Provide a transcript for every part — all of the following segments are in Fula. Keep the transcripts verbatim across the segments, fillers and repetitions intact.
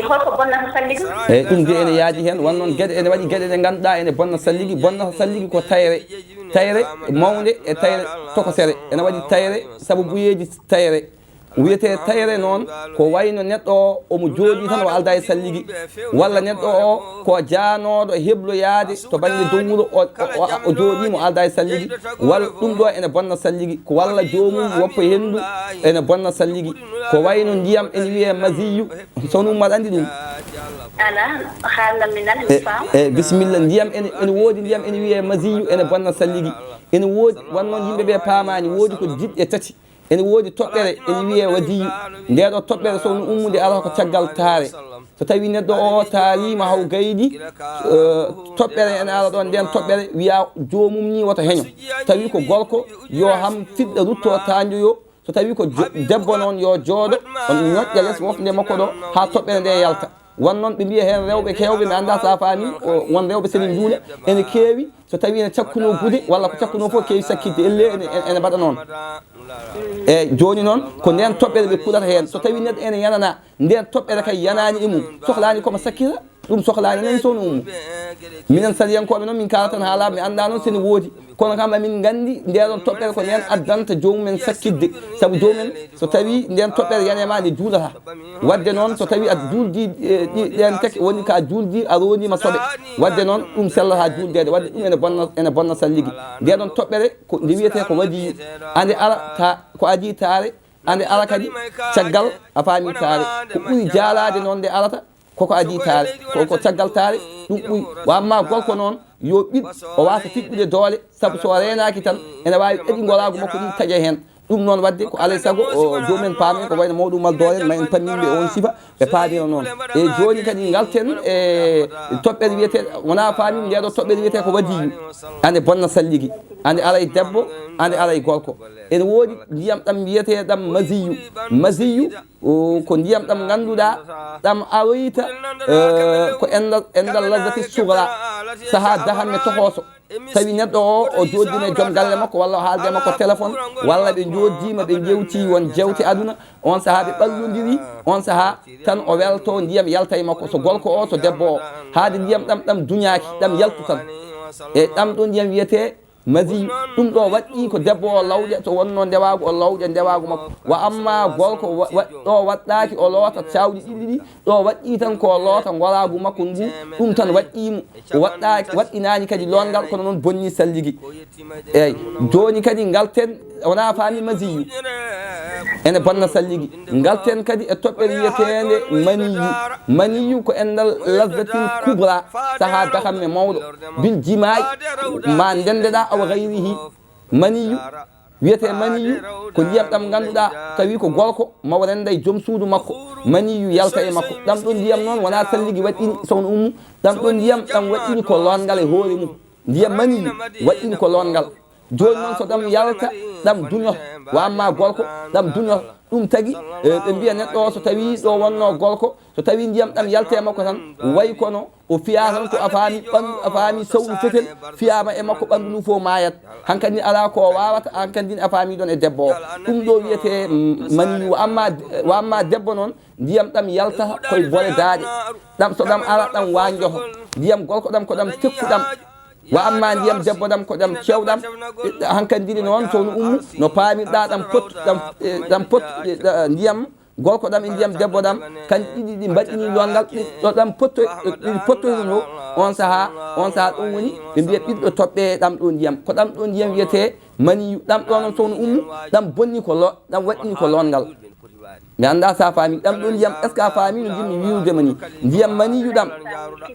Holko bonnata salligi? Eyi, ɗum de ene yaaji heen, won noon geɗe ene waɗi, geɗe ɗe ngannduɗaa ene bonna salligi. Bonnata salligi ko tayre, tayre mawnde e tayre tokosere. Ene waɗi tayre sabu buyeeji tayre. Wiyetee tayre noon ko wayno neɗɗo o omo jooɗii tan o aldaa e salligi, walla neɗɗo o ko jaanooɗo hebloyaade to bannge dow wuro, o, o, o, o jooɗii mo aldaa e salligi, walla ɗum ɗo ene bonna salligi, ko walla joomum woppa henndu ene bonna salligi. Ko wayno ndiyam ene wiyee masiyu, sonu ummat anndi ɗum. Ala, haalnan mi nana, mi faam. E, e, bisimilla, ndiyam ene, ene woodi ndiyam ene wiyee masiyu, ene bonna salligi. Ene woodi, won noon yimɓe ɓe paamaani, woodi ko jiɗɗe tati. Ene woodi toɓɓere, ene wiyee wadiyu. Ndee ɗoo toɓɓere, so no ummude, ara ko caggal taare. So tawii neɗɗo o taariima haw gaydi, eh, toɓɓere ene ara ɗoon, ndeen toɓɓere wiyaa joomum ni woto heño. Tawi ko gorko, yo ham fiɗɗa rutto taanjoyo. So tawii ko jo-, debbo noon, yo jooɗo, o ñoƴƴa les wofnde makko ɗo haa toɓɓere nde yalta. Won noon ɓe mbiya heen rewɓe keewɓe, mi anndaa so a faami, o, won rewɓe so ɓe njuula, ene keewi, so tawii ene cakkunoo gude walla ko cakkunoo fof keewi sakkitde, ellee ene, ene, ene mbaɗa noon. Eeyi, jooni noon, ko ndeen toɓɓere ɓe kulata heen. So tawii neɗɗo ene yanana, ndeen toɓɓere kay yanaani e mum, sohlaani ko mo sakkita, ɗum sohlaani noon so no ummo. Minen sariyankooɓe noon, min kaalata tan haala, mi anndaa noon so ene woodi. Kono kam, amin nganndi ndee ɗoon toɓɓere ko ndeen addanta joomumen sakkitde. Sabu joomumen, so tawii ndeen toɓɓere yani e ma, nde juulataa. Waɗde noon, so tawii a juuldii, eh, ɗi, ɗeen teke, woni ka juuldii, a roondiima soɓe. Waɗde noon, ɗum sellataa juuldeede. Waɗde ɗum ene bonna, ene bonna salligi. Ndee ɗoon toɓɓere, ko nde wiyetee ko wadiyu. Ande ara ta, ko adii taare, ande ara kadi caggal a faamii taare. Ko ɓuri jaalaade noon nde arata, koko adii taare, ko, ko caggal taare, ɗum ɓuri. Wa amma gorko noon, yo ɓiɗ, o waasa fiɓɓude doole, sabu so o reenaaki tan, ene waawi ɗaɗi ngoraagu makko ɗum taƴa heen. Ɗum noon waɗde ko alaa e sago, o, joomen paamen ko wayno mawɗo Umar Doore en, ma en pamminɓe oon sifa, ɓe paamira noon. E jooni kadi ngalten e toɓɓere wiyetee, wonaa faamii, ndee ɗoo toɓɓere wiyetee ko wadiyu. Ande bonna salligi, ande aray debbo, ande aray gorko. Ene woodi ndiyam ɗam wiyetee ɗam masiyu. Masiyu, o, ko ndiyam ɗam ngannduɗaa, ɗam aroyta, eh, ko enndal, enndal lazzati sugra, sahaa dahamme tohooso. Tawi neɗɗo o, o jooɗdiima e joom galle makko, walla o haalde makko téléphone, walla ɓe njooddiima, ɓe njewtii won jeewte aduna, oon sahaa ɓe ɓallondiri, oon sahaa tan o welto, ndiyam yalta e makko, so gorko o, so debbo o, haade ndiyam ɗam, ɗam duñaaki, ɗam yaltu tan. E ɗam ɗo ndiyam wiyetee masiyu, ɗum ɗo waɗɗii ko debbo o lawƴa, so wonnoo ndewaagu, o lawƴa ndewaagu makko. Wa amma gorko wa-, wa-, ɗo waɗɗaaki, o loota caawɗi ɗiɗi ɗi, ɗo waɗɗii tan ko o loota ngoraagu makko ngu, ɗum tan waɗɗii mo. O waɗɗaaki, waɗɗinaani kadi loongal, kono noon bonnii salligi. Eey, jooni kadi ngalten, wonaa faami masiyu. Ene bonna salligi. Ngalten kadi e toɓɓere wiyeteende maniyu. Maniyu ko enndal lazzatil kubra, sahaa dakamme mawɗo. Bil jimaa'i, ma ndenndeɗaa aw gayrihi. Maniyu, wiyetee maniyu, ko ndiyam ɗam ngannduɗaa, tawi ko gorko, ma o rennday joom suudu makko. Maniyu yalta e makko. Ɗam ɗo ndiyam noon, wonaa salligi waɗɗini, sohna Ummu. Ɗam ɗo ndiyam, ɗam waɗɗini ko loongal e hoore mum. Ndiyam maniyu waɗɗini ko loongal. Jooni noon, so ɗam yalta, ɗam duñoto. Wa amma gorko, ɗam duñoto. Ɗum tagi, e, ɓe mbiya neɗɗo o, so tawii ɗo wonnoo gorko, so tawii ndiyam ɗam yalta e makko tan, way kono o fiyaa tan ko a faami ɓanndu, a faami sawru fetel fiyaama e makko, ɓanndu ndu fof maayat. Hankadi alaa ko o waawata, hankadi a faami ɗoon e debbo o. Ɗum ɗo wiyetee, mm, maniyu. Wa amma, wa amma debbo noon, ndiyam ɗam yaltata koye bole daaɗe. Ɗam so ɗam ara, ɗam wañjoto. Ndiyam gorko ɗam ko ɗam tekkuɗam. Wa amma ndiyam debbo ɗam ko ɗam cewɗam. Hankadi noon, sohna Ummu, no paamirɗaa ɗam pot-, ɗam, eh, ɗam pot-, eh, ɗa-, ndiyam gorko ɗam e ndiyam debbo ɗam, kanɗi ɗiɗi ɗi mbaɗɗini loongal, ɗi, ɗo ɗam potto-, ɗi pottoyta ɗo, on sahaa, on sahaa ɗum woni, ɓe mbiya ɓiɗɗo toɓɓe ɗam ɗo ndiyam. Ko ɗam ɗo ndiyam wiyetee maniyu, ɗam ɗo noon, sohna Ummu, ɗam bonni ko lo-, ɗam waɗɗini ko loongal. Mi anndaa so a faami, ɗam ɗo ndiyam, est-ce que a faami no njiɗmi wirude ma ni? Ndiyam maniyu ɗam,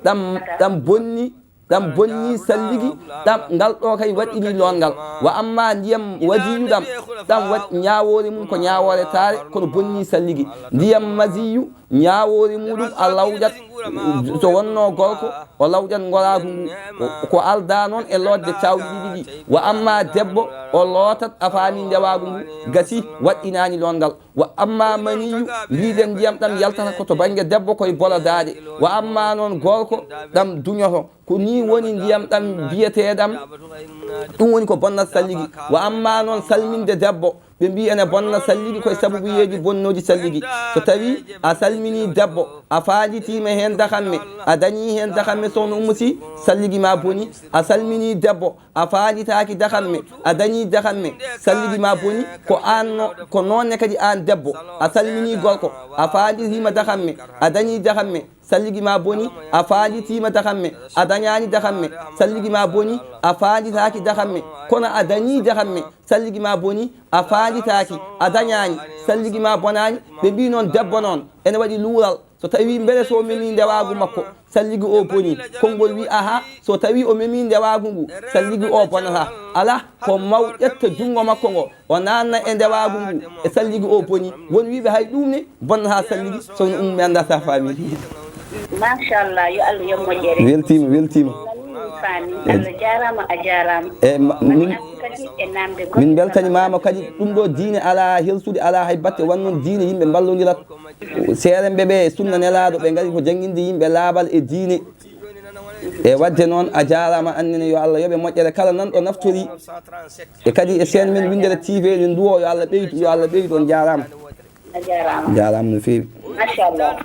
ɗam, ɗam bonni, ɗam bonni salligi, ɗam ngal ɗo kay waɗɗini loongal. Wa amma ndiyam wadiyu ɗam, ɗam waɗ-, ñaawoore mum ko ñaawoore taare, kono bonni salligi. Ndiyam masiyu, ñaawoore muɗum a lawƴat, so wonnoo gorko, o lawƴat ngoraagu ngu. Ko aldaa noon e lootde caawɗi ɗiɗi ɗi. Wa amma debbo, o lootat, a faami ndewaagu ngu, gasi, waɗɗinaani loongal. Wa amma maniyu, mbiɗen ndiyam ɗam yaltata ko to bannge debbo, koye bolo daaɗe. Wa amma noon gorko, ɗam duñoto. Ko nii woni ndiyam ɗam biyeteeɗam, ɗum woni ko bonnata salligi. Wa amma noon salminde debbo, Ɓe mbii ene bonna salligi koye sababuyeeji bonnooji salligi. So tawii a salminii debbo, a faalitiima heen dakamme, a dañii heen dakamme, sohna Ummu Sii, salligi maa bonii. A salminii debbo, a faalitaaki dakamme, a dañii dakamme, salligi maa bonii. Ko aan no, ko noon ne kadi aan debbo, a salminii gorko, a faalitiima dakamme, a dañii dakamme, salligi maa bonii. A faalitiima dakamme, a dañaani dakamme, salligi maa bonii. A faalitaaki dakamme, kono a dañii dakamme, salligi maa bonii. A faalitaaki, a dañaani, salligi maa bonaani. Ɓe mbii noon debbo noon ene waɗi luural. So tawii mbele so o memii ndewaagu makko, salligi o bonii. Konngol wii, ahaa, so tawii o memii ndewaagu ngu, salligi o bonataa. Alaa, ko maw ƴetta junngo makko ngo, o naatna e ndewaagu ngu, e salligi o bonii. Won wiiɓe hay ɗuum ne bonnataa salligi, sohna Ummu, mi anndaa so a faamii. Machallah, yo Allah yoɓ moƴƴere. Weltiima, weltiima. Faami. Allah jaaraama, a jaaraama. E ma-, min, kadi e naamde goɗɗe min mbeltanimaama kadi. Ɗum ɗo diine alaa helsude, alaa hay batte. Won noon diine yimɓe mballondirat. Seerenɓe ɓe e sunna Nelaaɗo, ɓe ngari ko jannginde yimɓe laaɓal e diine. E waɗde noon, a jaaraama, aan ne, yo Allah yoɓe moƴƴere kala nanɗo naftori. E kadi e seen men Winndere T V, eɗen nduwoo yo Allah ɓeydu, yo Allah ɓeydu, on jaaraama. A jaaraama. Jaaraama no feewi. Machallah.